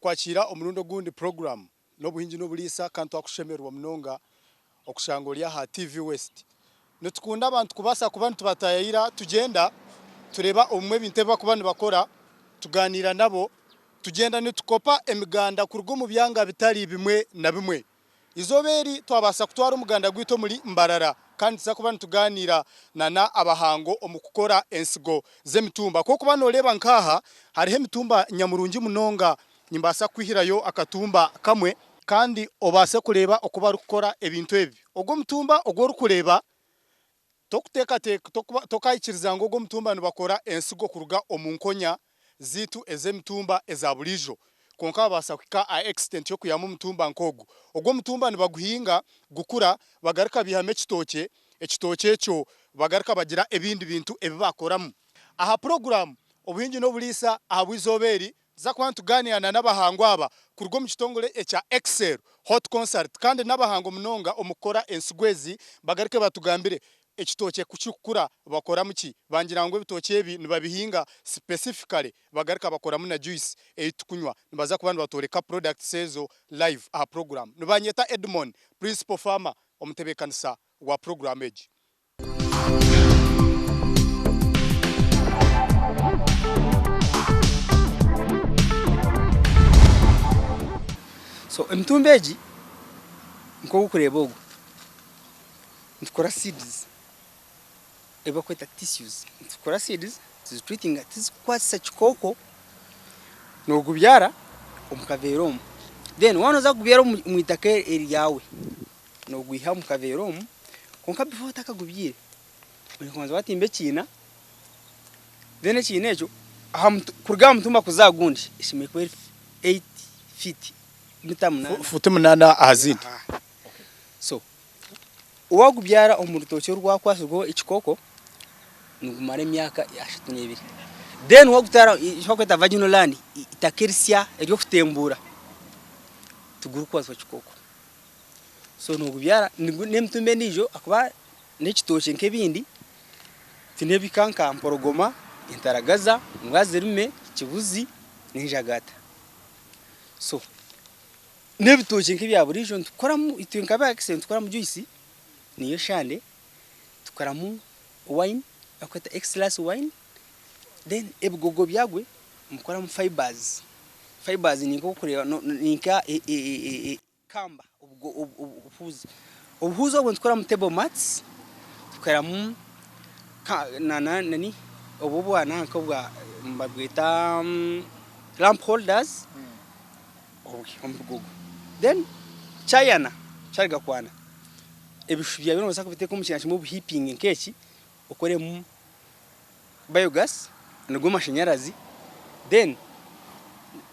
Twakwakira omurundi ogundi puroguramu n'obuhingi n'oburiisa kandi twakushemererwa munonga okushanga ori aha TV West. Nitukunda abantu kubaasa kuba nitubatayayira tugyenda tureeba obumwe ebintu ebi barikuba nibakora, tugaaniira nabo, tugyenda nitukopa emiganda kuruga omu byanga bitari bimwe na bimwe. Eizooba eri twabaasa kutwara omuganda gwaitu omuri Mbarara kandi nituza kuba nitugaaniira na na abahango omu kukora ensigo z'emitumba. Ku orikuba nooreeba nk'aha hariho emitumba nyamurungi munonga, nimbaasa kukwihirayo akatumba kamwe kandi obaase kureeba oku barikukora ebintu ebi. Ogu omutumba ogu orikureeba Tokuteekateeka, tokuba, tokaikiriza ngu ogwo omutumba nibakora ensigo kuruga omu nkonya zaitu ez'emitumba eza buriijo. Kwonka babaasa kuhika aha extent y'okwihamu omutumba nk'ogu. Ogwo omutumba nibaguhinga, gukura, bagaruka baihamu ekitookye, ekitookye ekyo bagaruka bagira ebindi bintu ebi bakoramu. Aha puroguraamu Obuhingi n'Oburiisa ahabw'eizooba eri, Nituza kuba nitugaaniira na n'abahangu aba kuruga omu kitongore ekya Excel Hort Consult kandi n'abahangu munonga omu kukora ensigo ezi bagaruke batugambire ekitookye ku kirikukura bakoramu ki? Bangira ngu ebitookye ebi nibabihinga specifically bagaruka bakoramu na juice ei tukunywa. Nibaza kuba nibatworeka products ezo live aha program. Nibanyeta Edmon, Principal Farmer, omutebeekanisa wa puroguraamu egi. So emitumba egi nk'oku orikureeba ogu nitukora seeds ebi barikweta tissues nitukora seeds tuzitreatinga tizikukwatisa kikooko nogubyara omu kaveera omu then waaba nooza kugubyara omu itaka eryawe Noogwiha omu kaveera omu, kwonka before otakagubyaire, oine kubanza waatimba ekiina, then ekiina ekyo aha mutu kuruga aha mutumba kuza aha gundi eshemereire kuba eri eight feet, mita munaana. Fuuti munaana aha zindi. So waagubyara omu rutookye orwakwasirweho ekikooko, nigumara emyaka ashatu n'ebiri. Then waagutwara eki barikweta virginal land, eitaka erisya ery'okutembuura, tigurikwaswa kikooko. So nogubyara n'emitumba endiijo ahakuba n'ekitookye nk'ebindi twine ebika nka mporogoma, entaragaza, mbwazirume, kibuzi n'enjagata. So n'ebitookye nk'ebya buriijo nitukoramu itwe nka aba nitukoramu juice niyo eshande, tukoramu wine ei barikweta exlasi wine, then ebigogo byagwe nibikoramu fibres, fibres ni nk'okureeba ni nka Kamba obuhuuzi. Obuhuuzi obwo nitukoramu table mats, tukoramu nani obu obwa nanka obwa nibabweta lamp holders obwe omu bigogo. Then kyayana kyaruga kwana, ebishushu byabyo nobaasa kubiteeka omu kiina kimwe obihiipinge nk'eki okoremu biogas nigo mashanyarazi then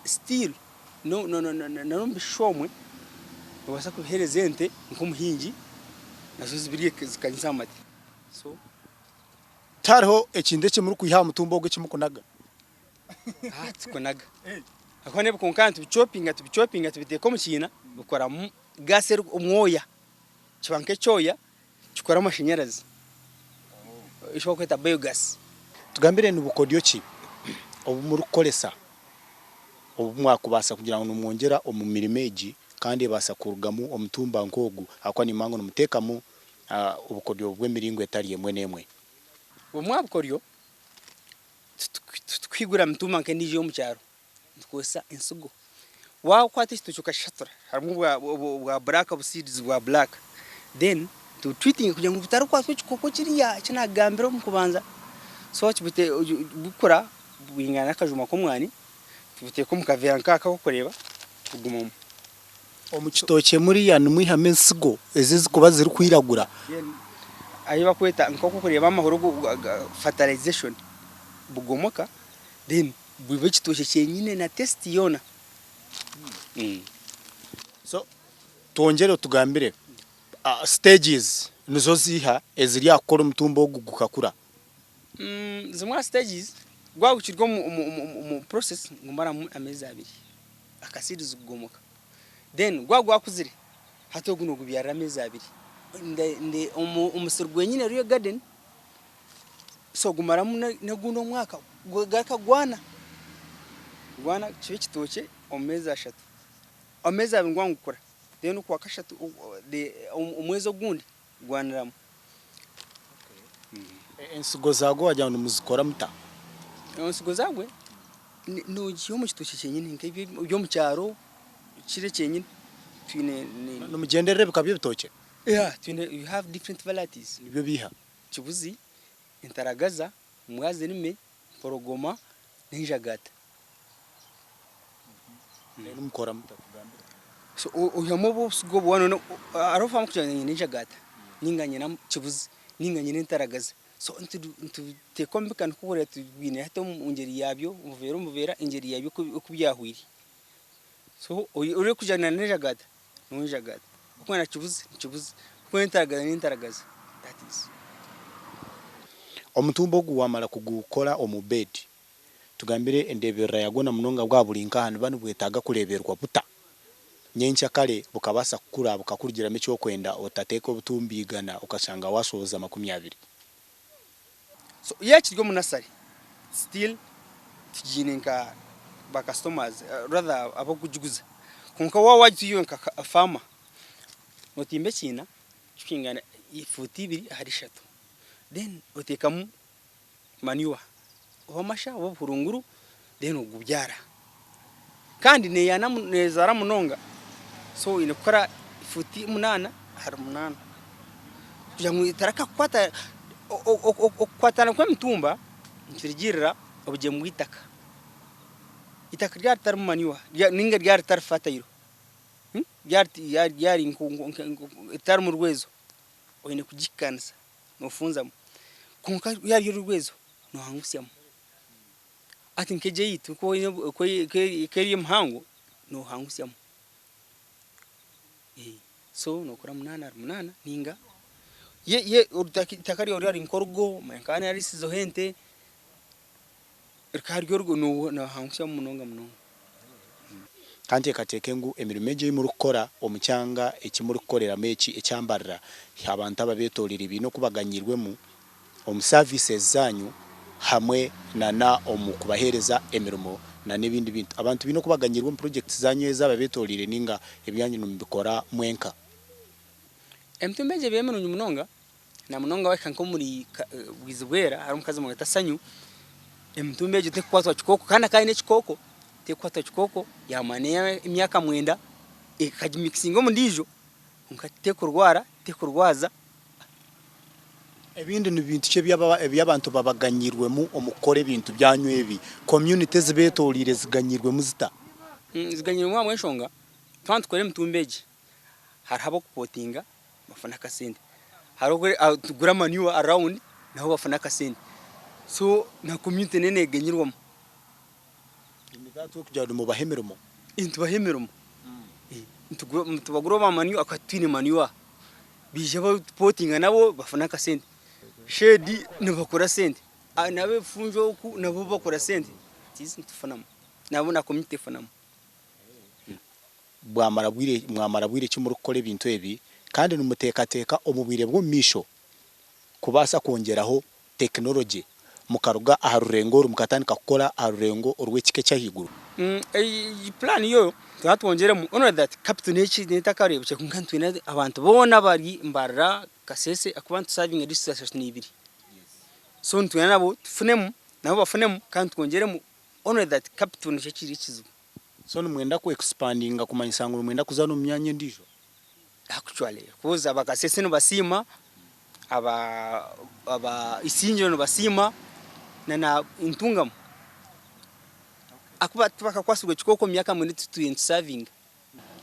still n'omu bishushu omwe nobaasa kubiheereza ente nk'omuhingi nazo zibirye zikanyisa amate. So. Tihariho ekintu eki murikwiha aha mutumba ogu eki murikunaga? Tikunaga ahakuba n'ebi kwonka nitubichopinga tubichopinga tubiteeka omu kiina bikoramu gaasi omwoya kiba nk'ekyoya Kikora amashanyarazi eki barikweta biogas. Tugambire ni bukodyo ki obu murikukoresa obu mwakubaasa kugira ngu nimwongyera omu mirimo egi kandi ebaasa kurugamu omutumba nk'ogu ahakuba nimanya ngu nimuteekamu obukodyo bw'emiringo etari emwe n'emwe. Obumwe aha bukoryo titukuhigura mitumba nk'endiijo ey'omu kyaro. Nitukozesa ensigo. Wakwata ekitookye okakishatura harimu obwa black bu seeds bwa black then tubutreatinga kugira ngu butarikwatwa ekikooko kiriya eki nagambire omu kubanza. So bukura bwingana n'akajuma k'omwani tubuteeka omu kaveera nk'aka aku orikureeba bugumamu. Omu kitookye muriya nimwihamu ensigo ezi ezirikuba zirikwiragura. Ahi barikweta nk'oku orikureeba amahuri fertilization bugomoka then Bwiba ekitookye kyenyine na taste yoona. So twongyere otugambire stages nizo ziiha eziri aha kukora omutumba ogu gukakura? Zimwe aha stages gwaba gukiri omu process nigumaramu ameezi abiri aka seeds kugomoka then gwaba gwakuzire hati ogu nogubyarira ameezi abiri omusiri gwenyine real garden So gumaramu n'ogundi omwaka gugaruka gwana, gwana kiba ekitookye. Omu meezi ashatu. Ameezi abiri niguba nigukura then okwakashatu omwezi ogundi gwaniramu. Ensigo zaagwo wagira ngu nimuzikora muta? Ensigo zaagwo nogiiha omu kitookye kyenyini nk'eby'omu kyaro kiri kyenyini twine. Nimugyenderera ebika by'ebitookye? Yeah, twine we have different varieties. Nibyo biiha? Kibuzi, entaragaza, mbwazirime, Mporogoma n'enjagata. Reero mukora muta tugambire. So oihamu obwo obusigo obwo waaba hariho faamu kugira ngu nyine enjagata ninga nyine kibuzi ninga nyine entaragaza so nituteeka omu bika nikwo kureeba tubwine hati omu ngyeri yaabyo obuveera omu buveera engyeri yaabyo oku byahwire. So orikugira ngu n'enjagata n'enjagata, orikwenda kibuzi nikibuzi, orikwenda entaragaza n'entaragaza that is. Omutumba ogu wamara kugukora omu bed, tugambire endeberera yagwo na munonga bwaba buri nkaha nibuba nibwetaaga kureberwa buta? Nyenkya kare bukabaasa kukura bukakurugiramu eki orikwenda otateeka obutumbi igana okashanga washohoza makumyabiri. So yaaba kiri omu nursery still tugiine nka ba customers rather ab'okugiguza kwonka waaba wagitwire nka farmer notimba ekiina kirikwingana fuuti ibiri ahari ishatu then oteekamu manure oba amasha oba obuhurunguru then ogubyara kandi neyana nezaara munonga so oyine kukora fuuti munaana ahari munaana kugira ngu etarakakukwata okukwatana kw'emitumba nikirugiirira obugyemu bw'eitaka, eitaka ryaba ritarimu manure ninga ryaba ritari fertile ryaba ritarimu rwezo oyine kugihikaanisa nofunzamu kwonka yaaba eri orwezo nohangusyamu. Hati nk'egi eyaitu ku eri muhango nohangusyamu. So nokora munaana ahari munaana ninga eitaka ryawe ryaba riri nk'orugo omanya nkaba narisizeho ente rikaba riri orugo nohangusyamu munonga munonga. Ka nteekateeke ngu emirimo egi ei murikukora omu kyanga eki murikukoreramu eki ekya Mbarara, abantu ababeetoreire baine oku baganyiirwemu omu services zaanyu hamwe na na omu kubaheereza emirimo na n'ebindi bintu. Abantu baine oku baganyiirwe omu projects zaanyu ezi ababeetoreire ninga ebyanyu nimubikora mwenka? Emitumba egi ebaire mirungi munonga na munonga wahika nk'omuri Bwizibwera hariho omukazi bamweta Sanyu, emitumba egyo terikukwatwa kikooko kandi akaba aine ekikooko, terikukwatwa kikooko yamara emyaka mwenda ekagimikisinga omu ndiijo kwonka terikurwara, terikurwaza. Ebindi ni bintu ki ebi abantu babaganyirwemu omu kukora ebintu byanyu ebi? Community ezibetoreire ziganyirwemu zita? Ziganyirwemu ahabw'enshonga twaba nitukora emitumba egi hariho ab'okupotinga bafuna akasente, hariho ab'okugura manure around nabo bafuna akasente so na community nayo neganyirwamu. Kugira ngu nimubaha emirimo? Nitubaha emirimo, nitubagurira ba manure ahakuba titwine manure, baija batupotinga nabo bafuna akasente, shade nibakora sente, n'abefunjo oku nabo bakora sente, nitufunamu nabo na community efunamu. Bwamara bwire mwamara bwire ki murikukora ebintu ebi kandi nimuteekateeka omu bwire bw'omu maisho kubaasa kwongyeraho tekinologye mukaruga aha rurengo oru mukatandika kukora aha rurengo orw'ekika eky'ahaiguru? Egi plan yo twaba twongyeremu only that capital netakareebukire kwonka nitwenda abantu boona abari Mbarara, Kasese ahakuba nitusavinga district ashatu n'eibiri so nitwenda nabo tufunemu nabo bafunemu kandi twongyeremu only that capital nikyo kiri ekizibu. So nimwenda ku expandinga kumanyisa ngu nimwenda kuza n'omu myanya endiijo? Actually coz aba Kasese nibasiima, aba aba Isingiro nibasiima na na Ntungamo ahakuba tibakakwasirwe kikooko omu myaka mwenda ei tutwire nitusavinga.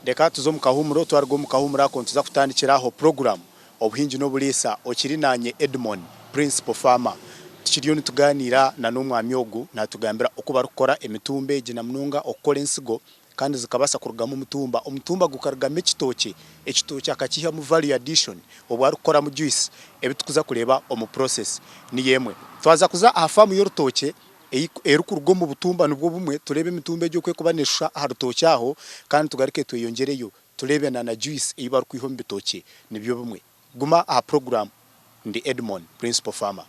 Reka tuze omu kahuumuro, twaruga omu kahuumuro ako nituza kutandikira aho puroguraamu Obuhingi n'Oburiisa. Okiri naanye Edmon, Principal Farmer. Tukiriyo nitugaaniira na n'omwami ogu naatugambira oku barikukora emitumba egi na munonga okukora ensigo kandi zikabaasa kurugamu omutumba. Omutumba gukarugamu ekitookye, ekitookye akakiihamu value addition obu arikukoramu juice ebi turikuza kureeba omu process niyo emwe. Twaza kuza aha faamu y'orutookye erikuruga omu butumba nibwo bumwe, tureebe emitumba egyo oku erikuba neeshusha aha rutookye aho kandi tugaruke tweyongyereyo tureebe na na juice ei barikwiha omu bitookye nibyo bimwe. Guma aha puroguraamu. Ndi Edmon, Principal Farmer.